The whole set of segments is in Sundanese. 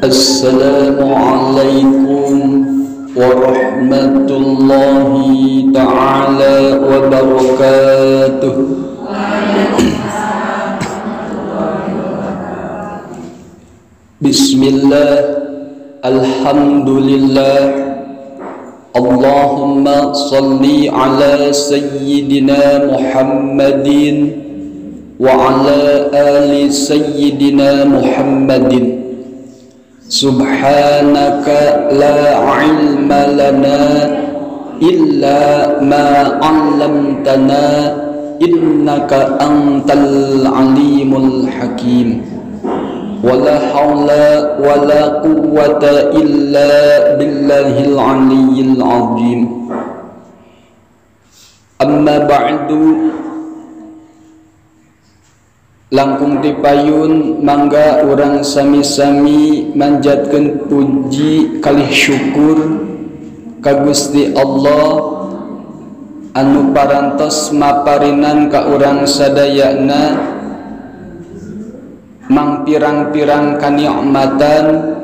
Assalamualaikum warahmatullahi ta'ala wabarakatuh. Bismillah, alhamdulillah, Allahumma salli ala sayyidina Muhammadin wa ala ali sayyidina Muhammadin. Subhanaka la ilma lana illa ma 'allamtana innaka antal alimul hakim. Wala hawla wala quwwata illa billahil aliyyil azim. Amma ba'du. Langkung tipayun mangga urang sami-sami manjatkeun puji kalih syukur ka Gusti Allah anu parantos maparinan ka urang sadayana mangpirang-pirang kanikmatan,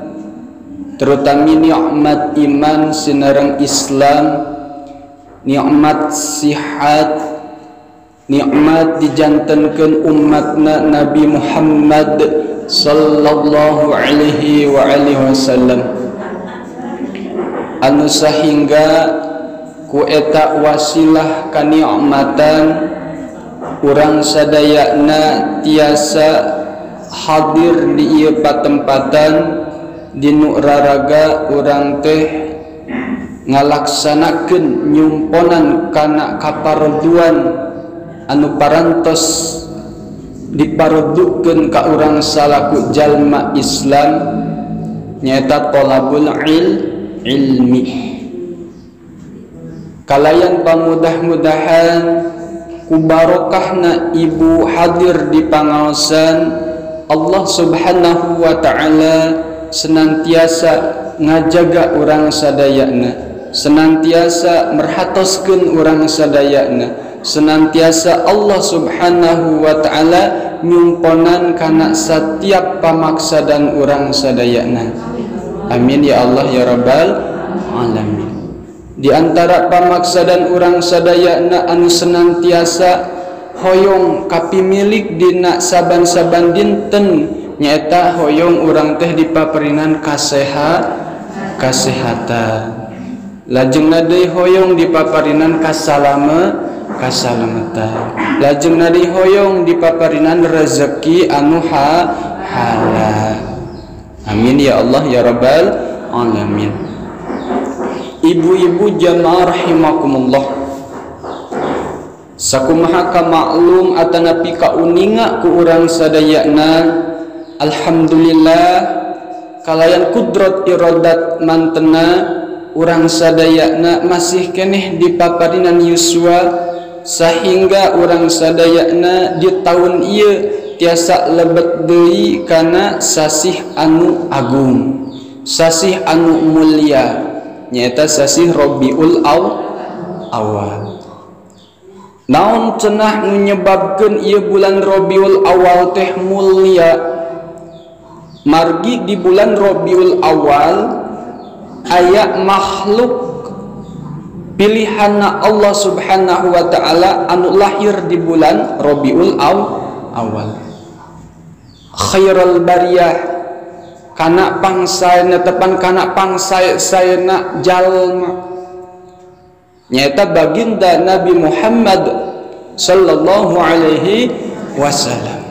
terutami nikmat iman sinareng Islam, nikmat sihat, nikmat dijantenkeun umatna Nabi Muhammad sallallahu alaihi wa alihi wasallam, anu sahingga ku eta wasilah kanikmatan urang sadayana tiasa hadir di ieu patempatan dinu raraga urang teh ngalaksanakeun nyumponan kana kaparduan anu parantos dipardukeun ka urang salaku jalma Islam, nyaeta thalabul ilmi. Kalayan pamudah-mudahan ku barokahna ibu hadir di pangaosan Allah Subhanahu wa ta'ala senantiasa ngajaga urang sadayana, senantiasa merhatoskeun urang sadayana, senantiasa Allah Subhanahu wa ta'ala nyumponan kana setiap pamaksadan urang sadayana. Amin ya Allah ya Rabbal alamin. Di antara pamaksadan urang sadayana anu senantiasa hoyong kapimilik dina saban-saban dinten nyaeta hoyong urang teh dipaparinan kasehatan, lajengna deui hoyong dipaparinan kasalamatan, lajengna deui hoyong dipaparinan rezeki anu halal. Amin ya Allah ya Rabbal alamin. Ibu-ibu jamaah rahimakumullah, sakumaha kamaklum atanapi kauninga ku urang sadayana, alhamdulillah kalayan kudrat iradat mantena urang sadayana masih keneh dipaparinan yuswa sehingga urang sadayana di tahun ieu tiasa lebet deui kana sasih anu agung, sasih anu mulia, nyaeta sasih Rabiul Awal. Naon cenah nu nyebabkeun ieu bulan Rabiul Awal teh mulia? Margi di bulan Rabiul Awal aya makhluk pilihanna Allah Subhanahu wa ta'ala anu lahir di bulan Rabiul Awal. Khairul bariyah, kana pangsaena tepan kana pangsaena jalma, nyaeta baginda Nabi Muhammad sallallahu alaihi wasallam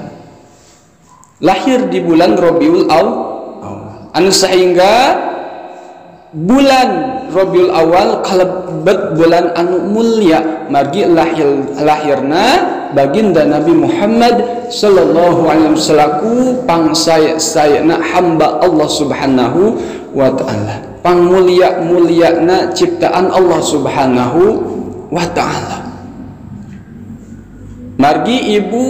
lahir di bulan Rabiul Awal, anu sehingga bulan Rabiul Awal kalebet bulan anu mulia margi lahirna baginda Nabi Muhammad sallallahu alaihi wasallam selaku pangsae-saena hamba Allah Subhanahu wa ta'ala, pangmulia-muliana ciptaan Allah Subhanahu wa ta'ala. Margi ibu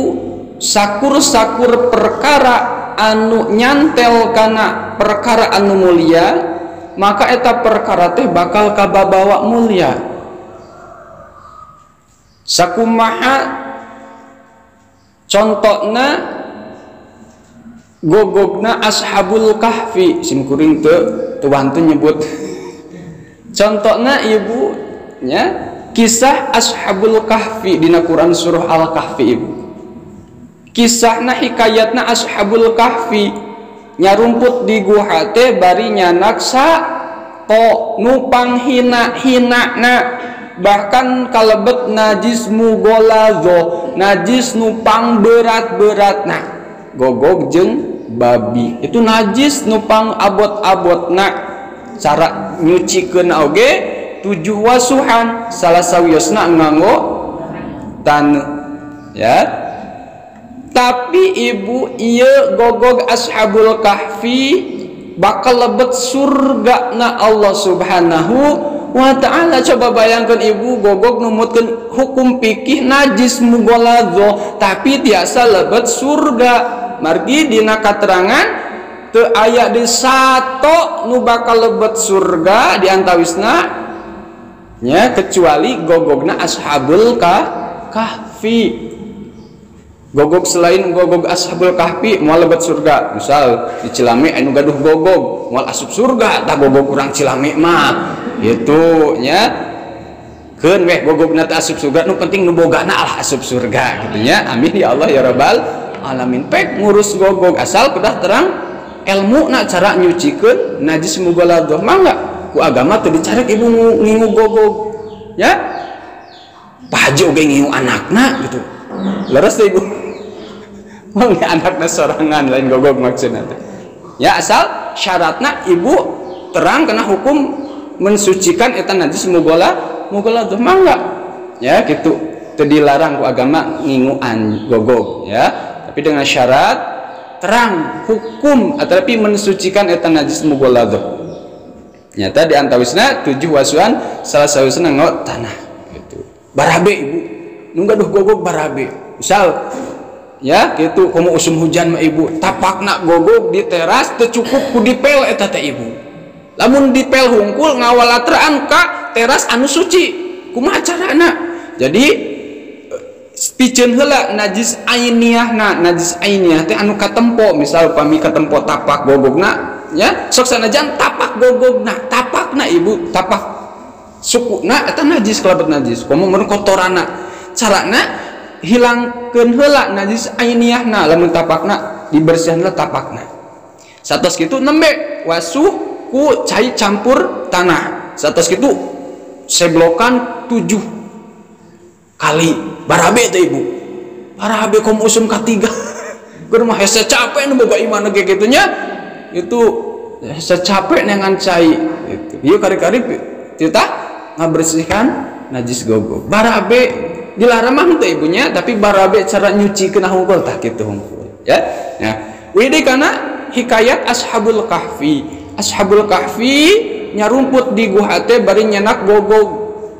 sakur-sakur perkara anu nyantel kana perkara anu mulia, maka eta perkara teh bakal kababawa mulia. Sakumaha contokna Gogogna Ashabul Kahfi sim kuring teu teu wantun nyebut. Contohna ibu nya kisah Ashabul Kahfi dina Quran surah Al-Kahfi ibu. Kisahna hikayatna Ashabul Kahfi nyarumput di guha teh bari nyanak sato nu panghina-hinana bahkan kalebet najis mughaladzah, najis nu pangberat-beratna gogog jeung babi itu najis nu pangabot-abotna. Cara nyucikeun oge 7 wasuhan salah sawiosna nganggo taneuh ya. Tapi ibu ieu gogog Ashabul Kahfi bakal lebet surga na Allah Subhanahu wa ta'ala. Coba bayangkan ibu gogog numutkeun hukum fikih najis mughaladzah tapi tiasa lebet surga. Margi dina katerangan teu aya di sato nu bakal lebet surga di antawisna nya kecuali gogogna Ashabul Kahfi. Gogog selain gogog Ashabul Kahfi moal lebet surga. Misal di Cilame anu gaduh gogog moal asup surga tah gogog urang Cilame mah gitu nya. Keun weh gogogna teh asup surga nu penting nu bogana lah asup surga gitu nya. Amin ya Allah ya rabbal alamin. Pek ngurus gogog asal kedah terang ilmu nak cara nyucikeun najis mughaladzah mangga ku agama teu dicarek ibu ngingu gogog ya. Pak Haji oge ngingu anakna gitu. Leres teh ibu. Mau anakna sorangan lain gogog maksudna teh. Ya asal syaratna ibu terang kena hukum mensucikan eta najis mughaladzah mangga ya gitu. Teu dilarang ku agama nginguan gogog ya, tapi dengan syarat terang hukum tapi mensucikan eta najis mughaladzah. Nyata di antawisna 7 wasuhan salah sawisna nganggo tanah gitu. Barabe ibu nu gaduh gogog barabe. Misal ya gitu komo usum hujan mah ibu tapakna gogog di teras teu cukup ku dipel eta teh ibu. Lamun dipel hungkul ngawalatraan ka teras anu suci kumaha carana? Jadi piceun heula najis ainiahna, najis ainiah teh anu katempo, misal pami katempo tapak gogogna ya sok sanajan tapak gogogna, tapakna ibu tapak sukuna eta najis kalebet najis komo mun kotorana. Carana hilangkeun heula najis ainiahna, lamun tapakna dibersihan heula tapakna. Satos kitu nembe wasuh ku cai campur tanah. Satos kitu seblokan 7 kali barabe teh ibu. Barabe kom usum katiga. Keur mah hese capek nu boga imah ge kitu nya. Itu hese capek neangan cai gitu. Ieu kari-kari titah ngabersihkan najis gogog. Barabe dilarang mah teh ibunya, tapi barabe cara nyucikeun hungkul tah kitu hungkul ya. Nah, widi kana hikayat Ashabul Kahfi. Ashabul Kahfi nyarumput di guha teh bari nyenak gogog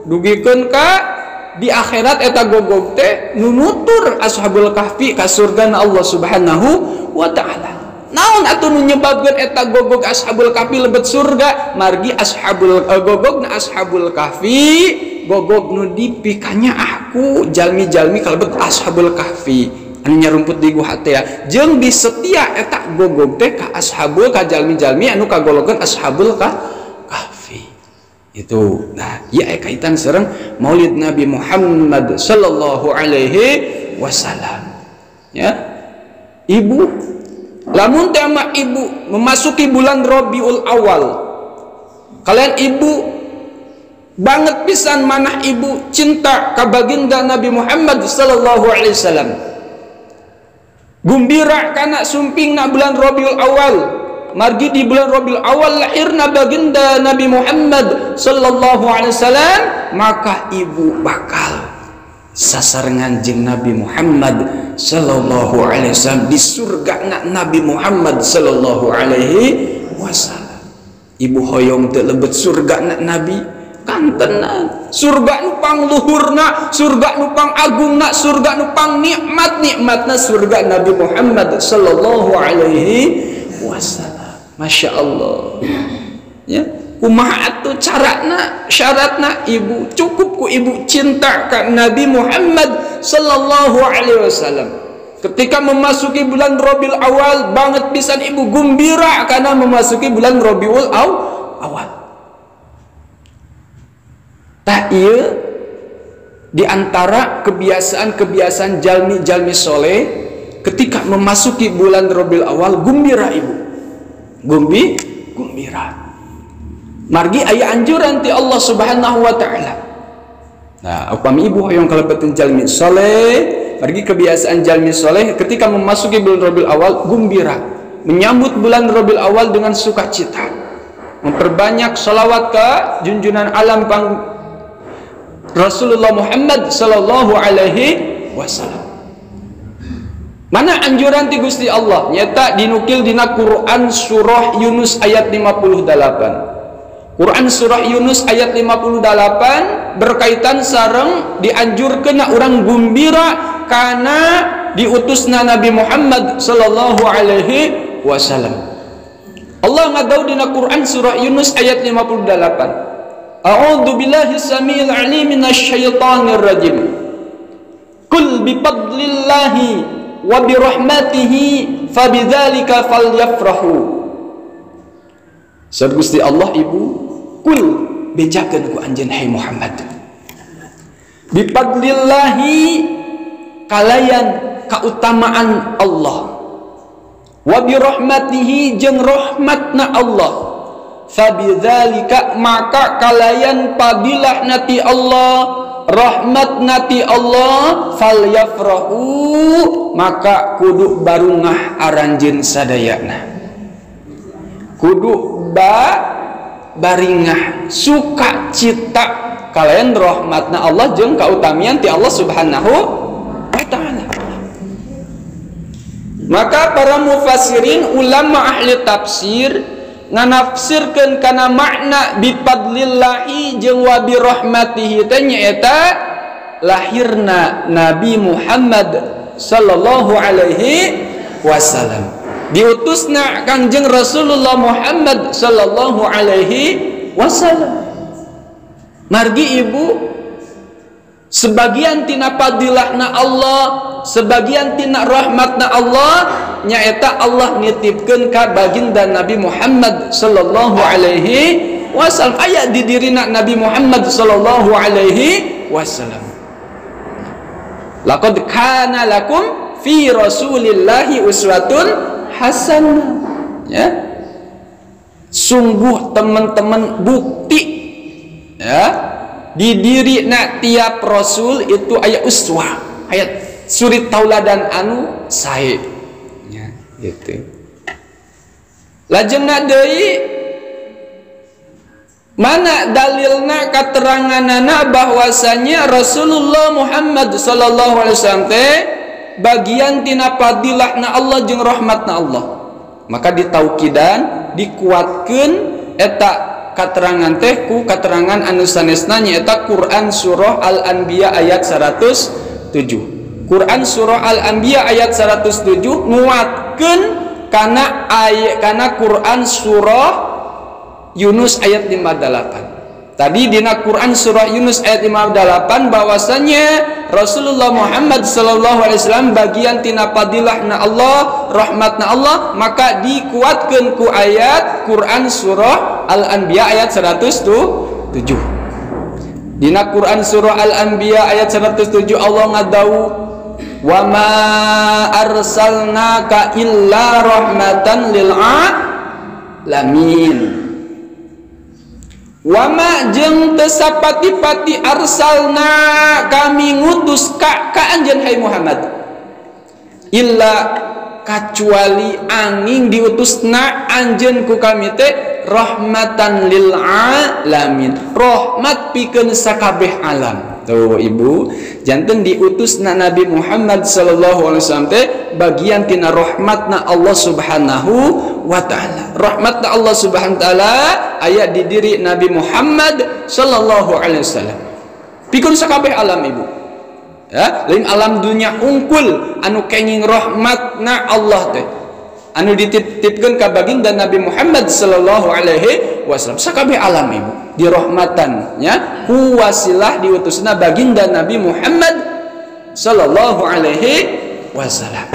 dugikeun ka di akhirat eta gogog teh nunutur Ashabul Kahfi ka surgana Allah Subhanahu wa ta'ala. Naon atuh nu nyebabkeun eta gogog Ashabul Kahfi lebet surga? Margi ashabul gogogna Ashabul Kahfi gogog nu dipikanya aku jalmi-jalmi kalebet Ashabul Kahfi anu nyarumput di guha teh jeung disetia eta gogog teh ka ashabul ka jalmi-jalmi anu kagolongan Ashabul Kahfi. Itu nah ieu aya kaitan sareng Maulid Nabi Muhammad sallallahu alaihi wasallam ya. Ibu lamun teh ama ibu memasuki bulan Rabiul Awal, kalian ibu banget pisan manah ibu cinta ka baginda Nabi Muhammad sallallahu alaihi wasallam, gumbira kana sumpingna bulan Rabiul Awal, margi di bulan Rabiul Awal lahirna baginda Nabi Muhammad sallallahu alaihi wasallam, maka ibu bakal sasarengan jeung Nabi Muhammad sallallahu alaihi wasallam di surga Nabi Muhammad sallallahu alaihi wasallam. Ibu hoyong teu lebet surga Nabi kantenan, surga nu pangluhurna, surga nu pangagungna, surga nu pangnikmat-nikmatna surga Nabi Muhammad sallallahu alaihi wasallam. Masya Allah ya, kumaha atuh carana syaratna ibu cukup ku ibu cinta ka Nabi Muhammad sallallahu alaihi wasallam. Ketika memasuki bulan Rabiul Awal banget pisan ibu gumbira karena memasuki bulan Rabiul Awal. Tah ieu di antara kebiasaan-kebiasaan jalmi-jalmi soleh ketika memasuki bulan Rabiul Awal gumbira ibu. Gumbira. Margi aya anjuran ti Allah Subhanahu wa taala. Nah, upami ibu hoyong kalebetan jalmi soleh, margi kebiasaan jalmi soleh ketika memasuki bulan Rabiul Awal gumbira, menyambut bulan Rabiul Awal dengan sukacita, memperbanyak sholawat ke junjungan alam pang Rasulullah Muhammad sallallahu alaihi wasallam. Mana anjuran ti Gusti Allah? Nyata dinukil dina Quran surah Yunus ayat 58. Quran surah Yunus ayat 58 berkaitan sareng dianjurkeun urang gumbira karena diutusna Nabi Muhammad sallallahu alaihi wasallam. Allah ngadau dina Quran surah Yunus ayat 58. A'udzu billahi samiil alim minasyaitonir rajim. Qul bi fadlillahi wa bi rahmatihi fabidzalika falyafrahu. Saur Gusti Allah ibu, kul bejakeun ku anjeun hai Muhammad. Bi fadlillahi kalayan kautamaan Allah, wa bi rahmatihi jeung rahmatna Allah, fabidzalika maka kalayan fadilahna ti Allah, rahmatna ti Allah, falyafrahu maka kudu barungah aranjeun sadayana, kudu baringah sukacita kalayan rahmatna Allah jeung kautamian ti Allah Subhanahu wa taala. Maka para mufassirin ulama ahli tafsir nganafsirkeun kana makna bifadlillahi jeung wa birahmatihi teh nyaeta lahirna Nabi Muhammad sallallahu alaihi wasallam, diutusna Kangjeng Rasulullah Muhammad sallallahu alaihi wasallam. Margi ibu, sebagian tina fadilahna Allah, sebagian tina rahmatna Allah nyaeta Allah nitipkeun ka baginda Nabi Muhammad sallallahu alaihi wasallam, aya di dirina Nabi Muhammad sallallahu alaihi wasallam. Laqad kana lakum fi rasulillahi uswatun hasanah, ya. Sungguh teman-teman bukti, ya, di diri nak tiap rasul itu ayat uswah, ayat suri tauladan anu sae, ya, gitu. Lajengna deui mana dalilna kateranganana bahwasanya Rasulullah Muhammad sallallahu alaihi wasallam teh bagian tina fadilahna Allah jeung rahmatna Allah. Maka ditaukidan dikuatkeun eta katerangan teh ku katerangan anu sanesna nyaeta Quran surah Al-Anbiya ayat 107. Quran surah Al-Anbiya ayat 107 nguatkeun kana ayat kana Quran surah Yunus ayat 58. Tadi dina Quran surah Yunus ayat 58 bahwasanya Rasulullah Muhammad sallallahu alaihi wasallam bagian tina fadilahna Allah, rahmatna Allah, maka dikuatkeun ku ayat Quran surah Al-Anbiya ayat 107. Dina Quran surah Al-Anbiya ayat 107 Allah ngadau wa ma arsalnaka illa rahmatan lil alamin. Wama jeung teu sapati-pati arsalna kami ngutus ka anjeun hai Muhammad illa kacuali angin diutusna anjeun ku kami teh rahmatan lil alamin, rahmat pikeun sakabeh alam. Tuh ibu, janten diutusna Nabi Muhammad sallallahu alaihi wasallam teh bagian tina rahmatna Allah Subhanahu wa taala. Rahmatna Allah Subhanahu wa taala aya di diri Nabi Muhammad sallallahu alaihi wasallam. Pikeun sakabeh alam ibu. Ya, lain alam dunia unggul anu kenging rahmatna Allah teh. Anu dititipkeun ka baginda Nabi Muhammad sallallahu alaihi wasallam. Sakabeh alam ibu dirahmatan ya, ku wasilah diutusna baginda Nabi Muhammad sallallahu alaihi wasallam.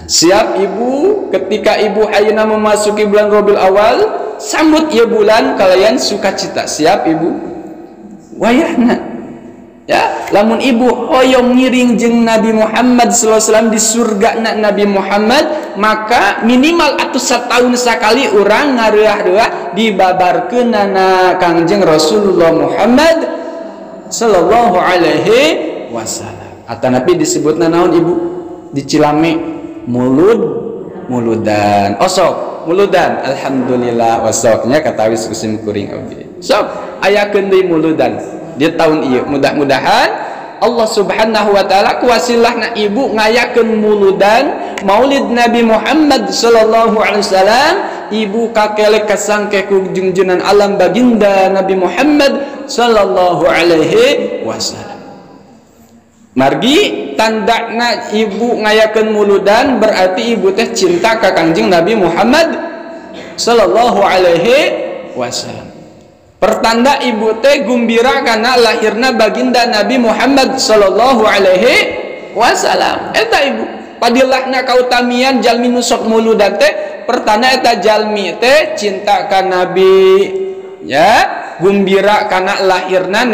Siap ibu, ketika ibu ayeuna memasuki bulan Rabiul Awal, sambut ieu bulan kalian sukacita. Siap ibu? Wayahna. Ya, lamun ibu hoyong ngiring jeung Nabi Muhammad sallallahu alaihi wasallam di surga Nabi Muhammad, maka minimal atuh satahun sakali urang ngareah-reuah dibabarkeunana Kangjeng Rasulullah Muhammad sallallahu alaihi wasallam. Atanapi disebutna naon ibu? Di Cilame mulud muludan. Osok muludan, alhamdulillah osoknya katawis kusim kuring oge. Sok ayakeun deui muludan di tahun ieu. Mudah-mudahan Allah Subhanahu wa taala kuwasilahna ibu ngayakeun muludan Maulid Nabi Muhammad sallallahu alaihi wasallam, ibu kakelek kasangke ku jungjunan alam baginda Nabi Muhammad sallallahu alaihi wasallam. Margi tandana ibu ngayakeun muludan berarti ibu teh cinta ka Kangjeng Nabi Muhammad sallallahu alaihi wasallam. Pertanda ibu teh gumbira karena lahirna baginda Nabi Muhammad sallallahu alaihi wasallam. Eta ibu padilahna kautamian jalmi nu sok muludan teh pertanda eta jalmi teh cinta ka Nabi, ya, gumbira karena lahirna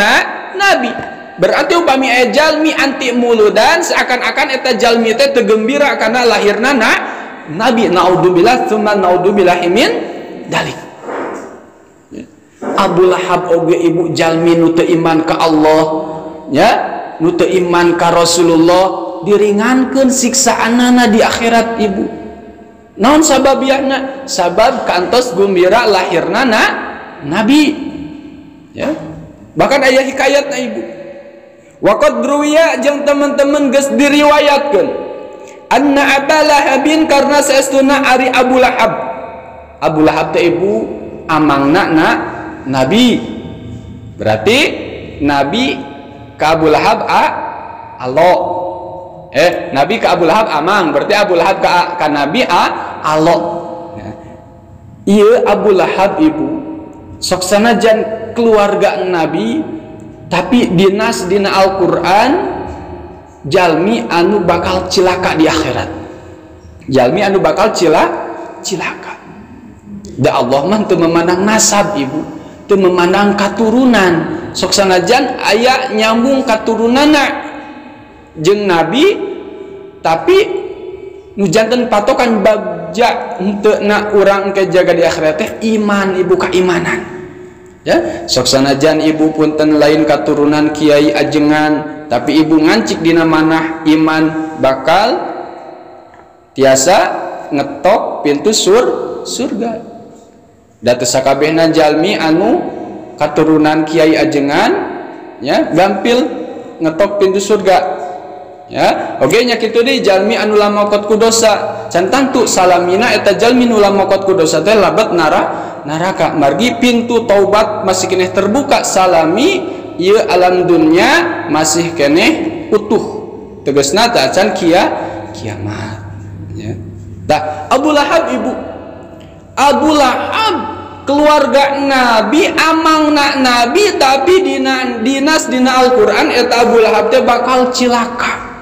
Nabi. Berarti upami aya jalmi anti muludan seakan-akan eta jalmi teh teu gembira karena lahirna Nabi. Naudzubillah tsumma naudzubillahi min dalik. Abu Lahab oge ibu jalmi nu teu iman ka Allah, ya, nu teu iman ka Rasulullah, diringankeun siksaanana di akhirat ibu. Naon sababiahna? Sabab kantos gumbira lahirna Nabi. Ya. Bahkan aya hikayatna ibu. Waqad ruwiya jeung teman-teman geus diriwayatkeun anna Aba Lahabin karena saestuna ari Abu Lahab. Abu Lahab teh ibu amangna na Nabi. Berarti Nabi ka Abu Lahab alo. Nabi ka Abu Lahab amang, berarti Abu Lahab ka Nabi alo. Ieu Abu Lahab ibu sok sanajan keluarga Nabi tapi dinas dina Al-Qur'an jalmi anu bakal cilaka di akhirat. Jalmi anu bakal cilaka. Da Allah mah teu memandang nasab ibu, teu memandang katurunan. Sok sanajan aya nyambung katurunanna jeung Nabi tapi nu janten patokan bagja henteu na urang ke jaga di akhirat teh iman ibu, keimanan. Ya, sok sanajan ibu punten lain katurunan kiai ajengan tapi ibu ngancik dina manah iman bakal tiasa ngetok pintu surga. Da teu sakabehna jalmi anu katurunan kiai ajengan ya gampil ngetok pintu surga. Ya, oge nya kitu deui jalmi anu lamokot ku dosa. Can tangtu salamina eta jalmi nu lamokot ku dosa teh labet neraka. Margi pintu taubat masih keneh terbuka salami ieu alam dunya masih keneh utuh. Tegasna teh acan kiamat. Ya. Tah Abu Lahab ibu. Abu Lahab keluarga Nabi, amangna Nabi tapi dina dinas dina Al-Qur'an eta Abu Lahab teh bakal cilaka.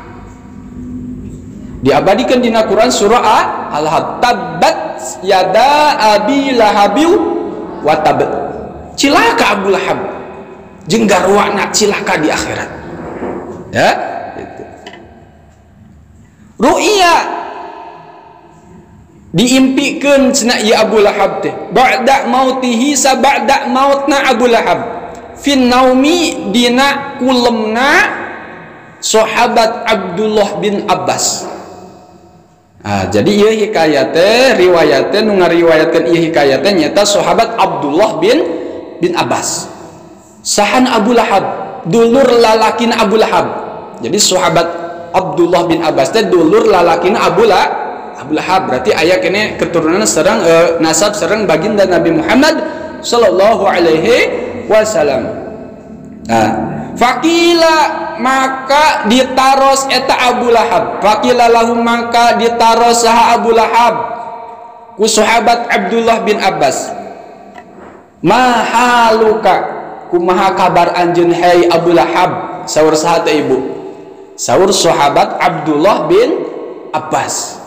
Diabadikan dina Quran surah Al-Lahab, tabbat yada abi lahabiu wa tab. Cilaka Abu Lahab jeung garwana cilaka di akhirat. Ya, itu. Ru'ya diimpikeun cenah ieu Abu Lahab teh ba'da mautihi sabada mautna Abu Lahab fin naumi dina kulemna sahabat Abdullah bin Abbas. Ah, jadi ieu hikayate riwayate nu ngariwayatkeun ieu hikayate nyaeta sahabat Abdullah bin Abbas. Sahan Abu Lahab, dulur lalakina Abu Lahab. Jadi sahabat Abdullah bin Abbas teh dulur lalakina Abu Lahab, berarti aya kene keturunan sareng nasab sareng baginda Nabi Muhammad sallallahu alaihi wasallam. Nah, faqila maka ditaros eta Abu Lahab. Faqila lahum maka ditaros saha Abu Lahab ku sahabat Abdullah bin Abbas. Ma haluka, kumaha kabar anjeun hai Abu Lahab? Saur saha teh ibu? Saur sahabat Abdullah bin Abbas.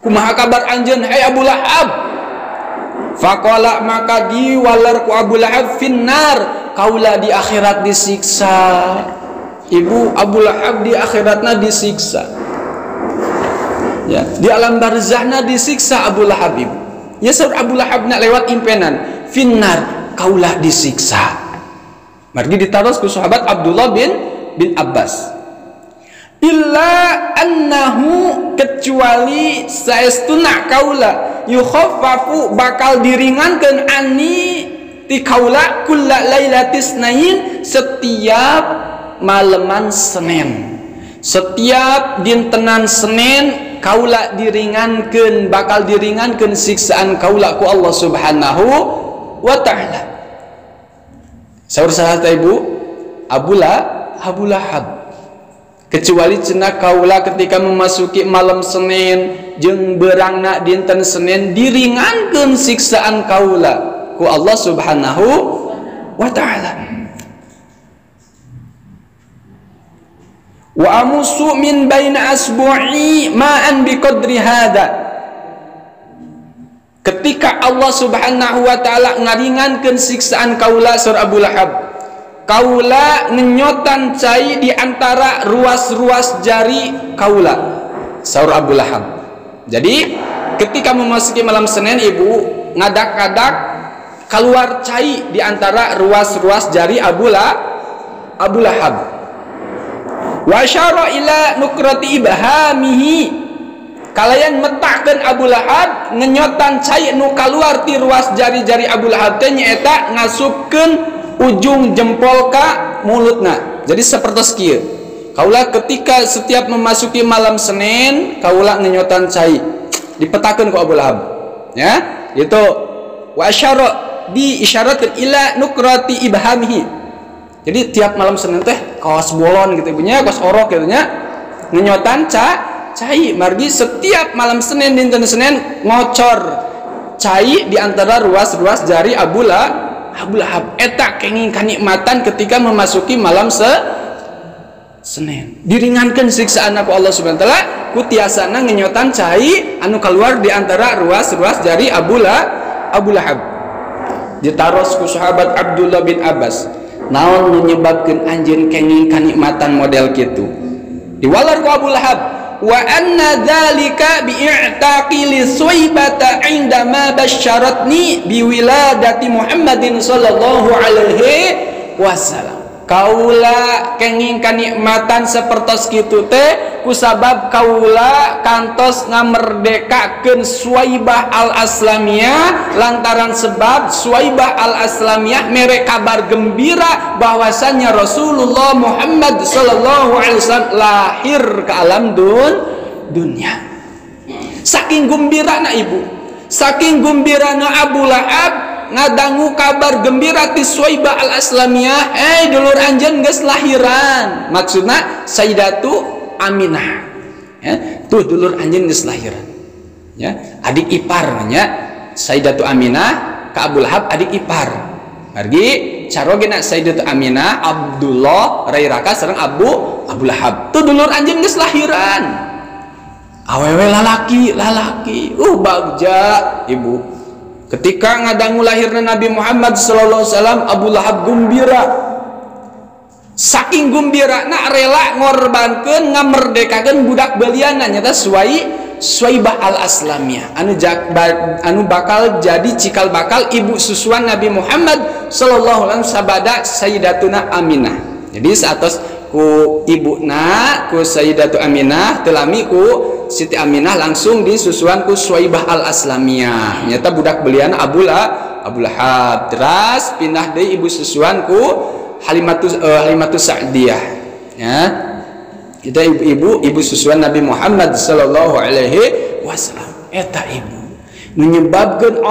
Kumaha kabar anjeun hai Abu Lahab? Faqala maka diwaler ku Abu Lahab finnar, kaula di akhirat disiksa. Ibu, Abu Lahab di akhiratna disiksa. Ya, di alam barzahna disiksa Abu Lahab ibu. Ya saur Abu Lahab nak lewat impenan finnar, kaulah disiksa. Margi ditaros ku sahabat Abdullah bin Abbas. Illa annahu kecuali saestuna kaula yukhaffafu bakal diringankeun ani ti kaula kulla lailatis nain setiap maleman Senin. Setiap dintenan Senin kaula diringankeun, bakal diringankeun siksaan kaula ku Allah Subhanahu wa taala. Saur saha teh ibu? Abu Lahab. Kecuali cenah kaula ketika memasuki malam Senin jeung beurangna dinten Senin diringankeun siksaan kaula ku Allah Subhanahu wa taala. Wa amusu min baina asbu'i ma'an biqadri hada. Ketika Allah Subhanahu wa taala ngaringankeun siksaan kaula sur Abu Lahab, kaula ngenyotan cai di antara ruas-ruas jari kaula saur Abu Lahab. Jadi ketika memasuki malam Senin ibu ngadak-ngadak keluar cai di antara ruas-ruas jari Abu Lahab. Wa asyara ila nukrati ibhamihi, kalayan metakeun Abu Lahab ngenyotan cai nu kaluar ti ruas jari-jari Abu Lahab teh nyaeta ngasupkeun ujung jempol ka mulutna. Jadi sapertos kieu. Kaula ketika setiap memasuki malam Senin kaula ngenyotan cai dipetakeun ku Abu Lahab. Ya, itu wa asyara diisyaratkeun ila nukrati ibhamihi. Jadi tiap malam Senin teh kaos bolon gitu ibunya, kaos orok gitu nya, ngenyotan cai. Margi setiap malam Senin dinten Senin ngocor cai di antara ruas-ruas jari Abu Lahab. Eta kenging kanikmatan ketika memasuki malam Senin. Diringankan siksaan ku Allah Subhanahu wa taala ku tiasana ngenyotan cai anu keluar di antara ruas-ruas jari Abu Lahab. Ditaros ku sahabat Abdullah bin Abbas, naon menyebabkan anjeun kenging kanikmatan model kitu? Diwalar ku Abu Lahab, wa anna dzalika bi'taqi li suwaibata indama basyaratni biwiladati Muhammadin sallallahu alaihi wasallam. Kaula kenging kanikmatan sapertos kitu teh kusabab kaula kantos ngamerdekakeun Suwaibah al-Aslamiyah, lantaran sebab Suwaibah al-Aslamiyah mere kabar gembira bahwasannya Rasulullah Muhammad sallallahu alaihi wasallam lahir ke alam dunia. Saking gembirana ibu, saking gembirana Abu Lahab ngadangu kabar gembira ti Suwaibah al-Aslamiyah, dulur anjeun geus lahiran. Maksudna Sayyidatu Aminah. Ya, tuh dulur anjeun geus lahiran. Ya, adik ipar nya Sayyidatu Aminah ka Abu Lahab adik ipar. Margi carogena Sayyidatu Aminah Abdullah rairaka sareng Abu Lahab. Tuh dulur anjeun geus lahiran. Awewe lalaki, lalaki. Bagja ibu. Ketika ngadangu lahirna Nabi Muhammad sallallahu alaihi wasallam, Abu Lahab gembira. Saking gembira nak rela ngorbankeun ngamerdekakeun budak beliana nyata Suwaibah al-Aslamiyah anu bakal jadi cikal bakal ibu susuan Nabi Muhammad sallallahu alaihi wasallam sabada Sayyidatuna Aminah. Jadi saatos ku ibuna ku Sayyidatu Aminah telami ku Siti Aminah langsung disusuan ku Suwaibah al-Aslamiyah nyata budak belian Abu Lahab. Teras pindah deui ibu susuan ku Halimatus Sa'diyah, ya. Kita ibu-ibu ibu susuan Nabi Muhammad sallallahu alaihi wasallam. Eta ibu menyebabkan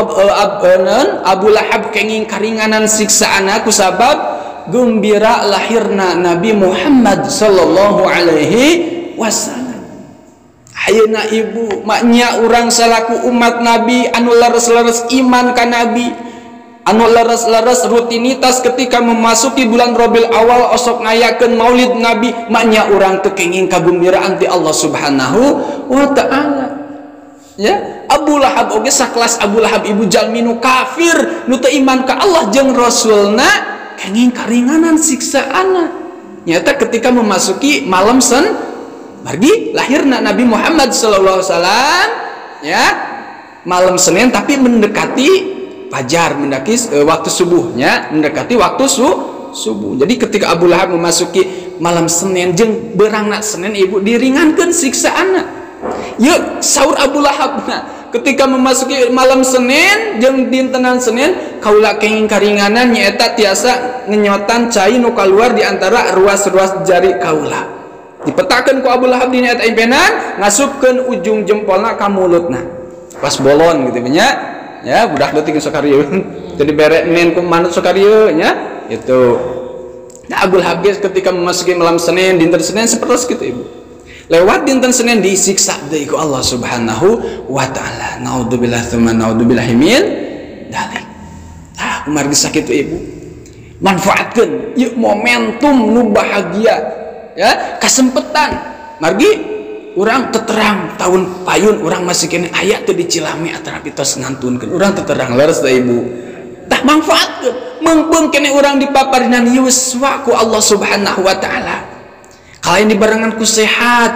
Abu Lahab kenging karinganan siksaan ku sabab gembira lahirna Nabi Muhammad sallallahu alaihi wasallam. Ayeuna ibu maknya urang salaku umat Nabi anu leres-leres iman ka Nabi, Anu leres-leres rutinitas ketika memasuki bulan Rabiul Awal osok ngayakeun Maulid Nabi, maknya urang teu kenging kagumbiraan ti Allah Subhanahu wa taala. Ya, Abu Lahab oge sakelas Abu Lahab ibu jalmi nu kafir, nu teu iman ka Allah jeung Rasulna, kenging karinganan siksaana. Nyata ketika memasuki malam sen margi lahirna Nabi Muhammad sallallahu alaihi wasallam, ya, malam Senin tapi mendekati fajar, mendekati waktu subuhnya, mendekati waktu subuh. Jadi ketika Abu Lahab memasuki malam Senin jeung beurangna Senin ibu diringankeun siksaana. Yuk sahur Abu Lahab nah, ketika memasuki malam Senin jeung dintenan Senin kaula kenging karinganan nyaeta tiasa ngenyotan cai nu kaluar di antara ruas-ruas jari kaula. Dipetakeun ku Abu Lahab dina eta impenan, ngasupkeun ujung jempolna ka mulutna. Pas bolon gitu nya. Ya budak leutik sok karieu. Jadi bere nen ku manut sok karieu nya. Itu. Nah, Abu Lahab ketika memasuki malam Senin, dinten Senin seperti gitu ibu. Lewat dinten Senin disiksa deui ku Allah Subhanahu wa taala. Naudzubillah tsumma naudzubillahi min dzalik. Ah, kumargi sakitu ibu. Manfaatkeun ieu momentum nu bahagia, ya, kasempetan. Margi urang teterang tahun payun urang masih kene aya teu di Cilame atarapi tos ngantunkeun. Urang teterang leres da ibu. Tah manfaatkeun meungpeung kene urang dipaparinan yuswa ku Allah Subhanahu wa taala. Kalain dibarengan ku sehat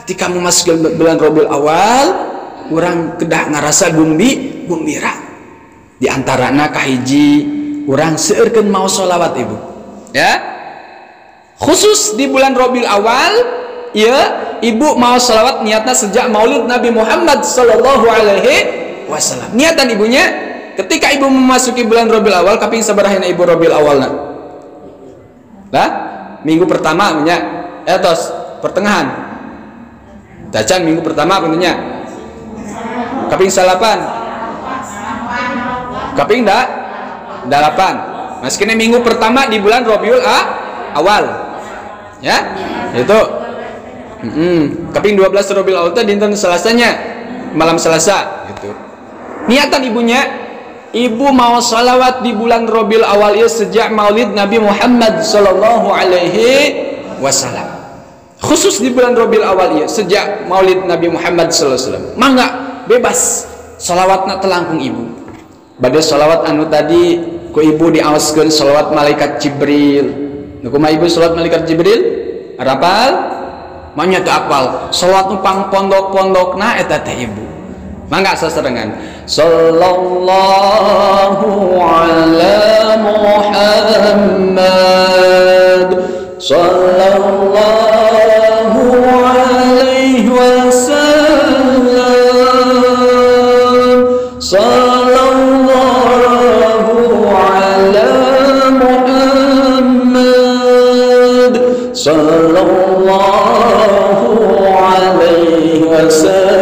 ketika memasuki bulan Rabiul Awal urang kedah ngarasa gumbira. Di antarana kahiji urang seueurkeun mau sholawat ibu, ya, khusus di bulan Rabiul Awal ya ibu mau sholawat niatna sejak Maulid Nabi Muhammad sallallahu alaihi wasallam. Niatan ibunya ketika ibu memasuki bulan Rabiul Awal kaping sabarahina ibu Rabiul Awalna lah minggu pertama nya tos pertengahan dacan minggu pertama tentunya kaping salapan kaping dalapan maskine minggu pertama di bulan Rabiul Awal ya itu kaping 12 Rabiul Awal teh dinten Selasanya malam Selasa gitu. Niatan ibunya ibu mau sholawat di bulan Rabiul Awal ieu sejak Maulid Nabi Muhammad sallallahu alaihi wasallam. Khusus di bulan Rabiul Awal ieu sejak Maulid Nabi Muhammad sallallahu alaihi wasallam. Mangga bebas sholawatna telangkung ibu. Bade sholawat anu tadi ku ibu diaoskeun sholawat malaikat Jibril. Nu kumaha ibu sholawat malaikat Jibril? Arapal? Manya teu apal. Sholawat nu pangpondok-pondokna eta teh ibu. Mangga sasarengan. Sallallahu ala Muhammad sallallahu alaihi wasallam sallallahu ala Muhammad sallallahu alaihi wasallam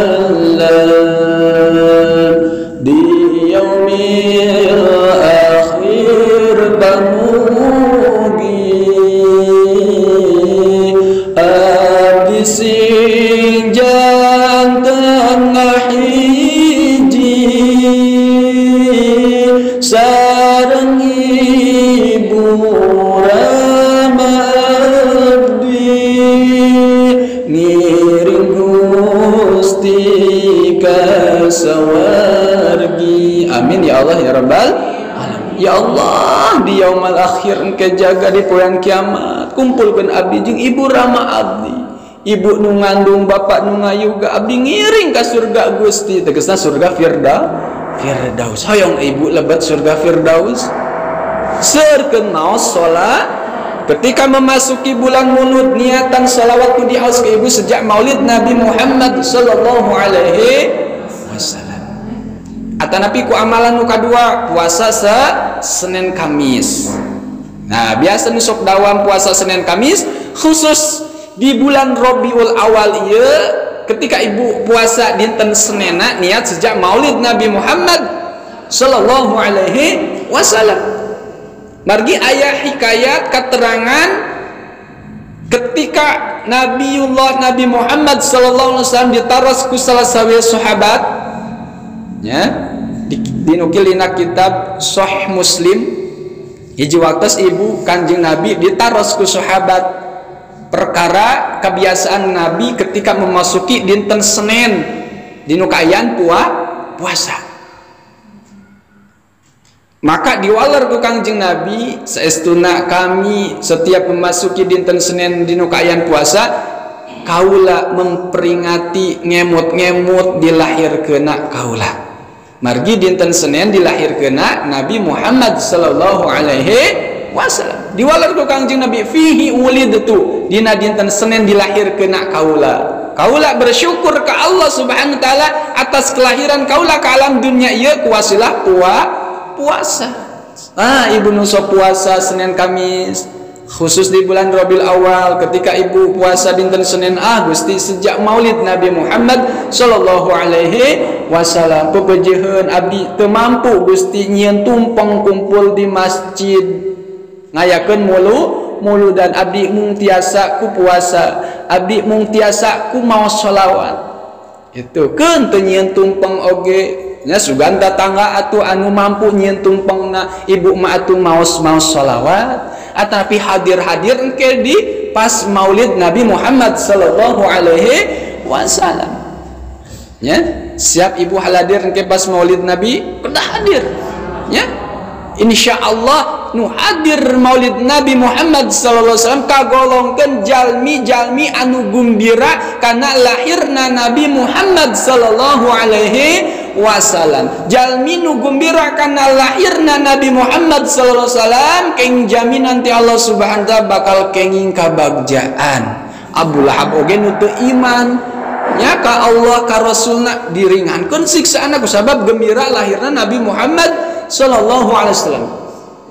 di yaumil akhir pamugi abdi sing janten ngahiji sareng ibu rama abdi ngiring Gusti ka sawargi. Amin ya Allah ya Rabbal alamin. Ya Allah di yaumal akhir engke jaga di poean kiamat kumpulkeun abdi jeung ibu rama abdi, ibu nu ngandung bapak nu ngayuga abdi ngiring ka surga Gusti, tegasna surga Firdaus. Hoyong ibu lebet surga Firdaus. Seueurkeun maos salat ketika memasuki bulan Mulud niatan sholawat ku diaos ke ibu sejak Maulid Nabi Muhammad sallallahu alaihi wasallam. Atanapi ku amalan nu kadua puasa Senin Kamis. Nah biasa nu sok dawam puasa Senin Kamis khusus di bulan Rabiul Awal ieu ketika ibu puasa dinten Senena niat sejak Maulid Nabi Muhammad sallallahu alaihi wasallam. Margi ayah hikayat keterangan ketika Nabiullah Nabi Muhammad sallallahu alaihi wasallam ditaros ku salah sawi sahabat, ya, Dinukil dina kitab Sahih Muslim, hiji waktos ibu Kanjeng Nabi ditaros ku sahabat perkara kebiasaan Nabi ketika memasuki dinten Senin dinu kaayaan puasa. Maka diwaler ku Kangjeng Nabi, saestuna kami setiap memasuki dinten Senin dinu kaayaan puasa, kaula memperingati ngemut-ngemut dilahirkeuna kaula. Margi dinten Senin dilahirkeuna Nabi Muhammad sallallahu alaihi wasallam. Diwaler ku Kangjeng Nabi, fihi wulidtu, dina dinten Senin dilahirkeuna kaula. Kaula bersyukur ke Allah Subhanahu wa taala atas kelahiran kaula ke alam dunia ieu kuwasilah puasa. Ah, ibu nuso puasa Senin Kamis, khusus di bulan Rabiul Awal ketika ibu puasa dinten Senin, ah Gusti sejak Maulid Nabi Muhammad sallallahu alaihi wasallam pepejeheun abdi teu mampu Gusti nyieun tumpeng kumpul di masjid ngayakeun mulu dan abdi mung tiasa ku puasa, abdi mung tiasa ku maos sholawat. Itu keun teu nyieun tumpeng oge nya sugan tatangga atuh anu mampu nyieun tumpengna ibu mah atuh maos-maos sholawat, atapi hadir-hadir engke di pas Maulid Nabi Muhammad sallallahu alaihi wasallam. Ya, siap ibu hadir engke pas Maulid Nabi, kedah hadir. Ya. Insyaallah nu hadir Maulid Nabi Muhammad sallallahu alaihi wasallam kagolongkeun jalmi-jalmi anu gumbira karena lahirna Nabi Muhammad sallallahu alaihi wasallam. Jalmi nu gumbira karena lahirna Nabi Muhammad sallallahu alaihi wasallam keng jamin nanti Allah Subhanahu wa taala bakal kenging kabagjaan. Abu Lahab oge nu teu iman nya ka Allah ka Rasulna diringankeun siksaanna kusabab gembira lahirna Nabi Muhammad sallallahu alaihi wasallam.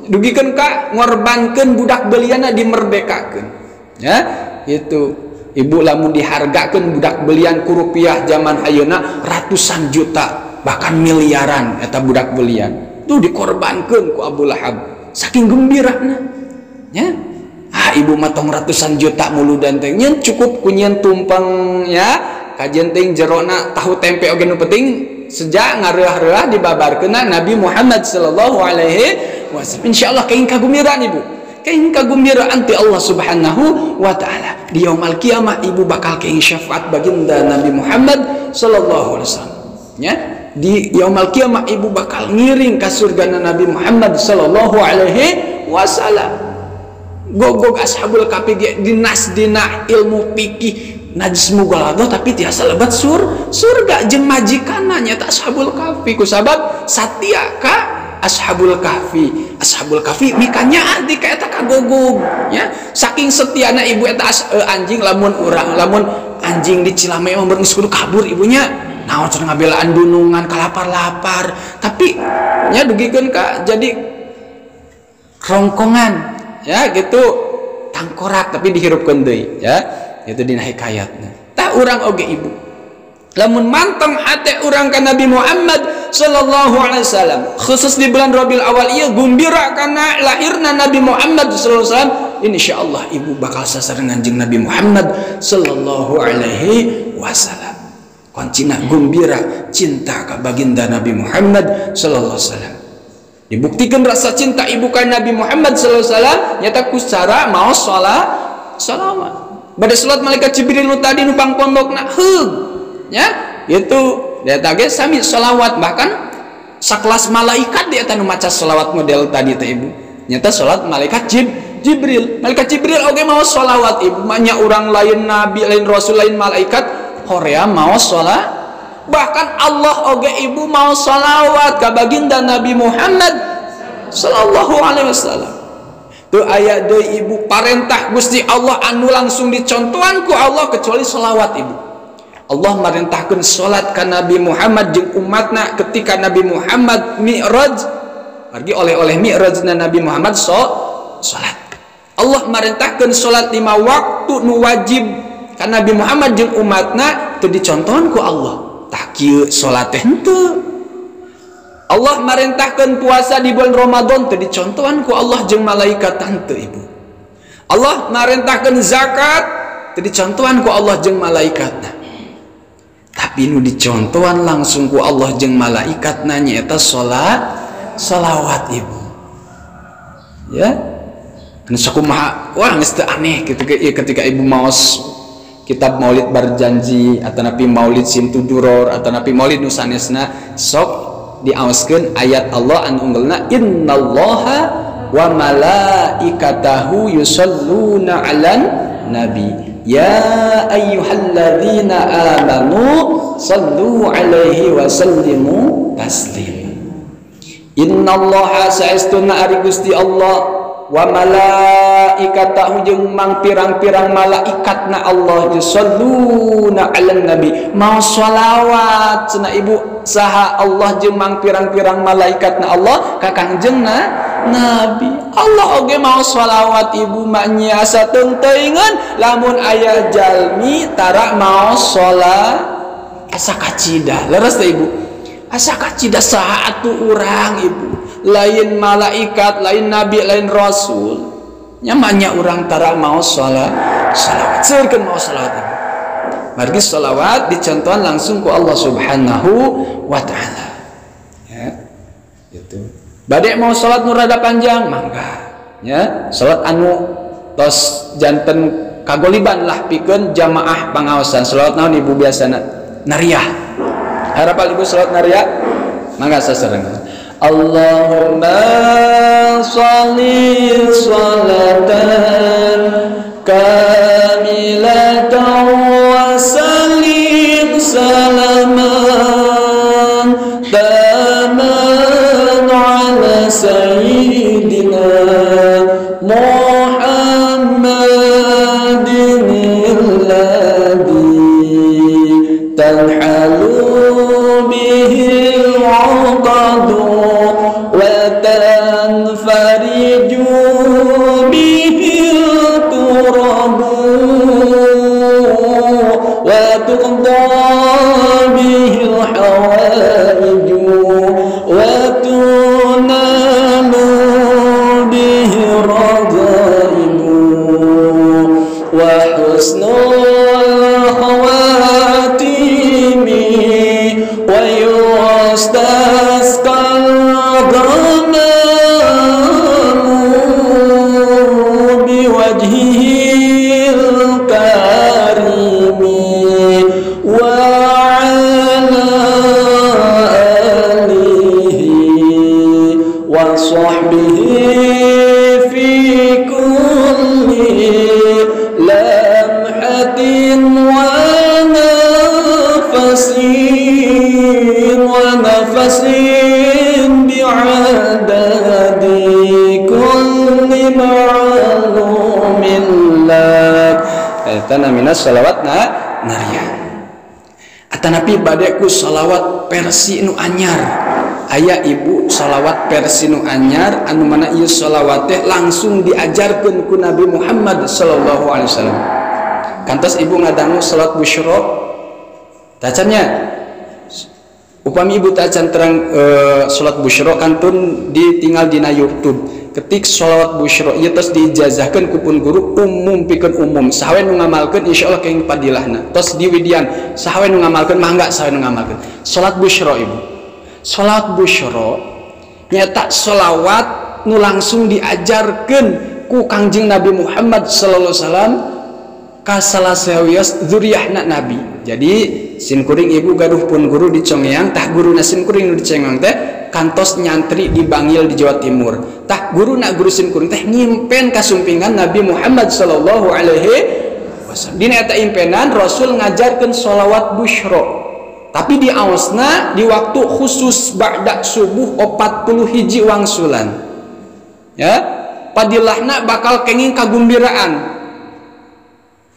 Dugikeun ka ngorbankeun budak beliana dimerdekakeun. Ya, itu. Ibu lamun dihargakeun budak belian ku rupiah zaman ayeuna ratusan juta bahkan miliaran eta budak belian. Tuh dikorbankeun ku Abu Lahab saking gembirana. Ya. Ah, ibu mah tong ratusan juta muludan teh nyeun cukup ku nyeun tumpeng ya, kajian teh jerona tahu tempe oge nu penting sejak ngareah-reah dibabarkeunna Nabi Muhammad sallallahu alaihi wasallam. Insyaallah kenging kagumbiraan ibu. Kenging kagumbiraan ti Allah Subhanahu wa taala. Di yaumul kiamah ibu bakal kenging syafaat baginda Nabi Muhammad sallallahu alaihi wasallam. Ya, di yaumul kiamah ibu bakal ngiring ka surgana Nabi Muhammad sallallahu alaihi wasallam. Gogog ashabul kahfi dinas dina ilmu fikih najis mughaladzah tapi tiasa lebat surga jeung majikanna nyaeta ashabul kahfi kusabab satia ka ashabul kahfi. Ashabul kahfi mikanya di ka eta kagogog ya, saking setiana ibu eta anjing lamun urang lamun anjing di Cilamaya mah geus kudu kabur ibunya naon cenah ngabelaan dunungan kalapar-lapar tapi nya dugikeun ka jadi rongkongan ya gitu tangkorak tapi dihirupkeun deui ya. Itu dina hikayatna. Tah urang oge ibu. Lamun manteng hate urang ka Nabi Muhammad sallallahu alaihi wasallam, khusus di bulan Rabiul Awal ieu gumbira kana lahirna Nabi Muhammad sallallahu alaihi wasallam, insyaallah ibu bakal sasarengan jeung Nabi Muhammad sallallahu alaihi wasallam. Kuncina gumbira cinta ka baginda Nabi Muhammad sallallahu alaihi wasallam. Dibuktikan rasa cinta ibu ka Nabi Muhammad sallallahu alaihi wasallam nyata ku cara maos sholawat. Pada salat malaikat Jibril nu tadi nu pangpondokna heug ya itu eta ge sami sholawat bahkan sakelas malaikat di eta nu maca sholawat model tadi teh ibu nyata salat malaikat Jibril. Malaikat Jibril oge maos sholawat ibu mah urang lain nabi lain rasul lain malaikat horea maos sholat bahkan Allah oge ibu maos sholawat ka baginda Nabi Muhammad sallallahu alaihi wasallam. Tuh aya deui ibu parentah Gusti Allah anu langsung dicontohan ku Allah kecuali sholawat ibu. Allah marentahkeun salat ka Nabi Muhammad jeung umatna ketika Nabi Muhammad mi'raj. Margi oleh-oleh mi'rajna Nabi Muhammad salat. Allah marentahkeun salat 5 waktu nu wajib ka Nabi Muhammad jeung umatna teu dicontohan ku Allah. Tah kieu salat teh henteu. Allah marentahkeun puasa di bulan Ramadan teu dicontohan ku Allah jeung malaikat henteu ibu. Allah marentahkeun zakat teu dicontohan ku Allah jeung malaikatna. Tapi Tapi nu dicontohan langsung ku Allah jeung malaikat nanya eta salawat ibu. Ya. Anu sakumaha wah geus teu aneh kitu ketika ibu maos kitab Maulid Barjanji atanapi Maulid Simtuduror atanapi Maulid nu sanesna sok diaoskeun ayat Allah anu unggulna innallaha wa malaikatahu yusholluna 'alan nabi ya ayyuhalladzina amanu sallu 'alaihi wa sallimu taslima. Innallaha saestuna ari Gusti Allah wa malaikatahu jeung mang pirang-pirang malaikatna Allah yusholluna 'alan nabi mau sholawat cenah ibu saha Allah jeung mang pirang-pirang malaikatna Allah ka Kangjengna Nabi. Allah oge mau sholawat ibu maknya asa teung-teuingeun lamun aya jalmi tara mau sholat asa kacida leres teh ibu asa kacida saha atuh urang ibu lain malaikat, lain nabi, lain rasul. Nyamannya urang tara mau sholat, sholawat. Seurkeun mau sholawat ibu. Margi sholawat dicontohan langsung ku Allah Subhanahu wa taala. Ya. Gitu. Bade mau sholat nu rada panjang, mangga. Ya, sholat anu tos janten kagoliban lah pikeun jamaah pangaosan. Sholawat naon ibu biasana? Nariah. Harapan ibu sholat nariah? Mangga sasarengan. Allahumma sholli sholatan kamilatan wa sallim salaman taman ala sayyidina Muhammadin alladhi tanhalu bihi al-'uqad wa tanfariju bihi al-kurab wa tuqda bihi al-hawaij wa tunalu bihi ar-raghaib wa husnul khawatimi wa yustasqal ghamamu biwajhihil karimi wa ala alihi wa sahbihi fi kulli lamhatin wa nafasin wa nafasin bi'adadi kulli ma'lumin lak. Eta namina sholawat nariyah. Atanapi bade ku sholawat versi nu anyar. Aya ibu sholawat versi nu anyar anu mana ieu sholawat teh langsung diajarkeun ku Nabi Muhammad sallallahu alaihi wasallam. Kantos ibu ngadangu sholawat busyra tacannya. Upami ibu tacan terang sholat busyra kantun ditinggal dina YouTube. Ketik sholawat busyra ieu tos diijazahkeun ku pun guru umum pikeun umum. Saha we nu ngamalkeun insyaallah kenging padilahna. Tos diwidian saha we nu ngamalkeun mangga saha we nu ngamalkeun. Salat busyra ibu. Salat busyra nyaeta sholawat nu langsung diajarkeun ku Kangjeng Nabi Muhammad sallallahu alaihi wasallam ka salah sawios zuriyahna Nabi. Jadi sinkuring ibu gaduh pun guru di Congeang, tah guruna sinkuring nu di Congeang teh kantos nyantri di Bangil di Jawa Timur. Tah guruna guru sinkuring teh nyimpen kasumpingan Nabi Muhammad sallallahu alaihi wasallam. Dina eta impenan Rasul ngajarkeun sholawat busyra. Tapi diaosna di waktu khusus ba'da subuh 41 wangsulan. Ya, padilahna bakal kenging kagumbiraan.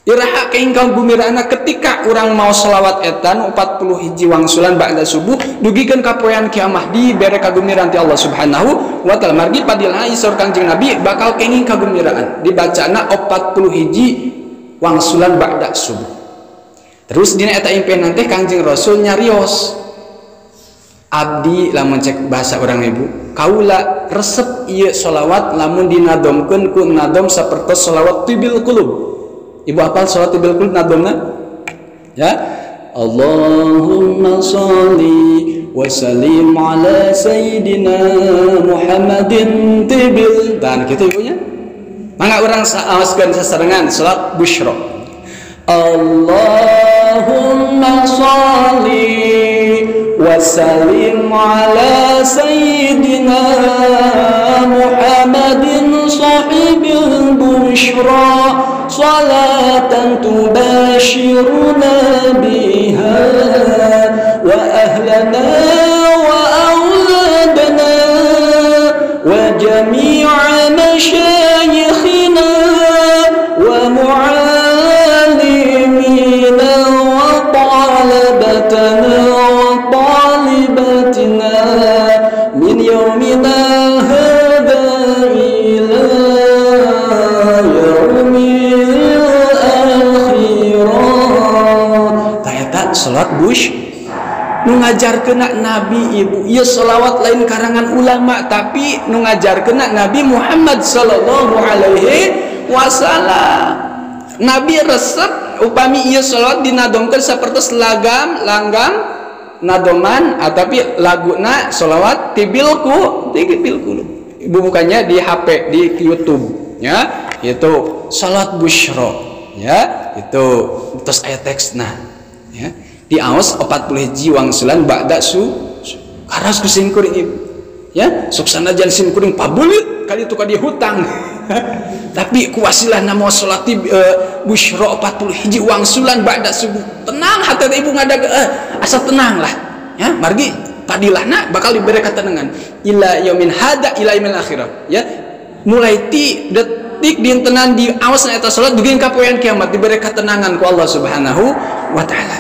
Iraha kenging kagumbiraanna ketika urang mau sholawat etan 41 wangsulan ba'da subuh dugikeun ka poean kiamah dibere kagumbiraan ti Allah Subhanahu wa taala. Margi padilahna isor Kangjeng Nabi bakal kenging kagumbiraan dibacana 41 wangsulan ba'da subuh. Terus dina eta impenan teh Kangjeng Rasul nyarios abdi lamun cek bahasa urang ibu kaula resep ieu sholawat lamun dinadomkeun ku nadom sapertos sholawat tibil qulub. Ibu apal sholawat tibil qulub nadomna? Ya. Allahumma sholli wa sallim ala sayyidina Muhammadin tibil dan gitu ibunya. Mangga urang saoskeun sasarengan salat busyra. Allahumma sholli wa sallim ala sayyidina Muhammadin sahibil busyra salatan tubashiruna biha wa ahlana wa auladana wa jami'a masyayikhina wa mu'allimina wa talabatana wa talibatina min yaumina hadha ila yaumil akhirah. Ternyata salat bush nu ngajarkeun Nabi ibu, ieu selawat lain karangan ulama tapi nu ngajarkeun Nabi Muhammad sallallahu alaihi wasallam. Nabi resep upami ieu selawat dinadomkeun sapertos lagam langgam nadoman tapi laguna selawat tibilku tibilku. Ibu bukannya di HP di YouTube ya, itu salat busyra ya, itu terus aya teksna ya. Di aos 40 hiji wangsulan ba'da su karas ku simkuring ibu ya, sok sanajan simkuring pabulit kali itu ka dia hutang tapi ku wasilah nama salat busyra 40 hiji wangsulan ba'da subuh tenang hati ibu ngadag asa tenang lah ya, margi padilahna bakal diberi ketenangan ila yaumin hada ila yaumil akhirah ya, mulai ti detik dintenan di aos eta salat dugi ka poean kiamat diberi ketenangan ku Allah Subhanahu wa taala.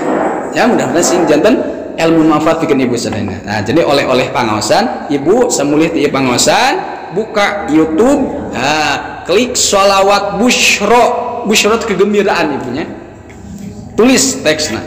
Ya mudah-mudahan sing janten ilmu manfaat pikeun ibu sadayana. Nah, jadi oleh-oleh pangaosan, ibu samulih ti pangaosan, buka YouTube, nah, klik sholawat busyra, busyra kegembiraan ibunya. Tulis teksna.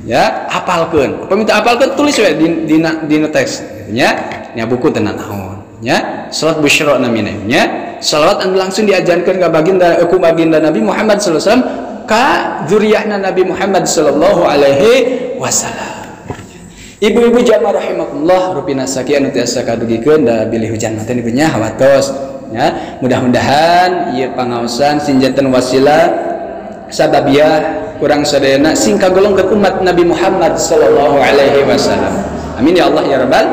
Ya, hafalkeun. Upami teu hafalkeun tulis we dina teks nya. Nya buku teu naon nya. Salat busyra namina nya. Salawat anu langsung diajarkeun ka baginda ku baginda Nabi Muhammad sallallahu alaihi wasallam ka dzurriyyahna Nabi Muhammad sallallahu alaihi wasallam. Ibu-ibu jamaah rahimakumullah rupina sakian nu tiasa kadugikeun da bilih hujan mah teh nya hawatos ya. Mudah-mudahan ieu pangaosan sing janten wasilah sababiyah kurang sadayana sing kagolongkeun umat Nabi Muhammad sallallahu alaihi wasallam. Amin ya Allah ya rabbal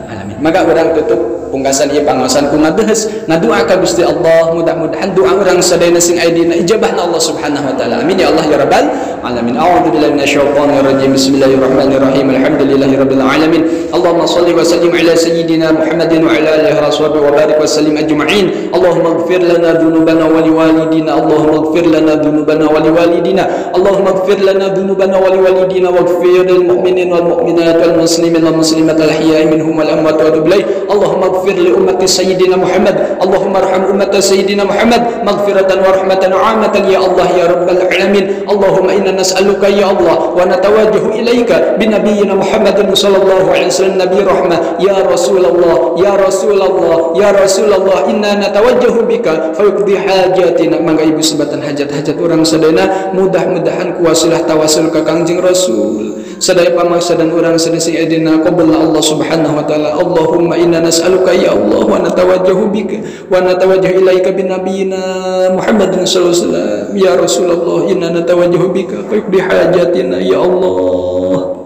alamin. Maka urang tutup pungkasan ieu pangaosan ku ngadehes ngadua ka Gusti Allah, mudah-mudahan doa urang sadayana sing aya dina ijabahna Allah Subhanahu wa taala. Amin ya Allah ya rabbal alamin. A'udzu billahi minasyaitonir rajim. Bismillahirrahmanirrahim. Alhamdulillahirabbil alamin. Allahumma shalli wa sallim ala sayyidina Muhammadin wa ala alihi washabbihi wa barik wa sallim ajma'in. Allahumma ighfir lana dzunubana wa liwalidina. Allahumma ighfir lana dzunubana wa liwalidina. Allahumma ighfir lana dzunubana wa liwalidina waghfir lil mu'minin wal mu'minat wal muslimin wal muslimat al ahya'i minhum wal amwat wa tub ilaih. Allahumma اغفر لأمة سيدنا محمد. اللهم ارحم أمة سيدنا محمد مغفرة ورحمة عامة يا الله يا رب العالمين. اللهم إنا نسألك يا الله ونتوجه إليك بنبينا محمد صلى الله عليه وسلم نبي رحمة يا رسول الله يا رسول الله يا رسول الله إنا نتوجه بك فيقضي حاجاتنا. Mangga ibu sebatan hajat-hajat urang sadayana mudah-mudahan kuwasilah tawasul ka Kangjeng Rasul sadaya pamangsa dan urang sadaya sing adina qabul Allah Subhanahu wa taala. Allahumma inna nas'aluka ya Allah wa natawajjahu bika wa natawajjahu ilaika bin nabiyina Muhammadin sallallahu alaihi wasallam ya Rasulullah inna natawajjahu bika fa hajatina ya Allah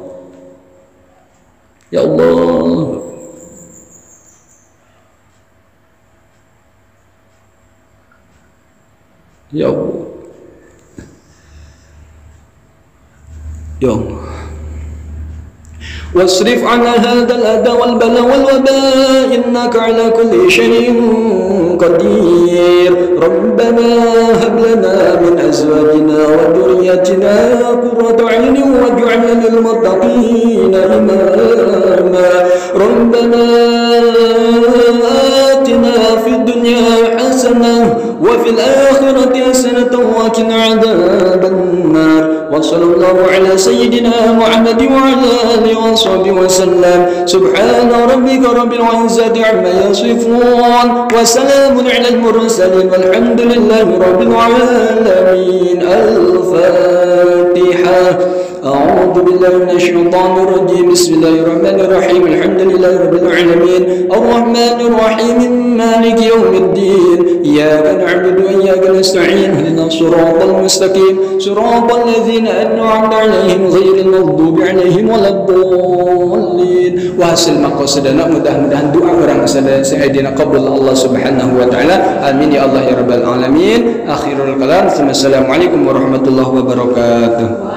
ya Allah. Ya Allah ya Allah. واصرف عنا هذا الأذى والبلاء والوباء إنك على كل شيء قدير. ربنا هب لنا من أزواجنا وذرياتنا قرة أعين واجعلنا للمتقين إماما. ربنا آتنا في الدنيا حسنة وفي الآخرة حسنة وقنا عذاب النار. وصلى الله على سيدنا محمد وعلى آله وصحبه وسلم. سبحان ربك رب العزة عما يصفون وسلام على المرسلين والحمد لله رب العالمين. الفاتحة. A'udzu billahi minasyaitonir rajim. Bismillahirrahmanirrahim. Alhamdulillahi rabbil alamin. Arrahmanir rahim. Maliki yaumiddin. Iyyaka na'budu wa iyyaka nasta'in. Ihdinas siratal mustaqim. Siratal ladzina an'amta 'alaihim ghairil maghdubi 'alaihim waladdallin. Wa hasil maqasidana, mudah-mudahan doa orang sadaya sayyidina qabul Allah Subhanahu wa taala. Amin ya Allah ya rabbal alamin. Akhirul kalam. Assalamualaikum warahmatullahi wabarakatuh.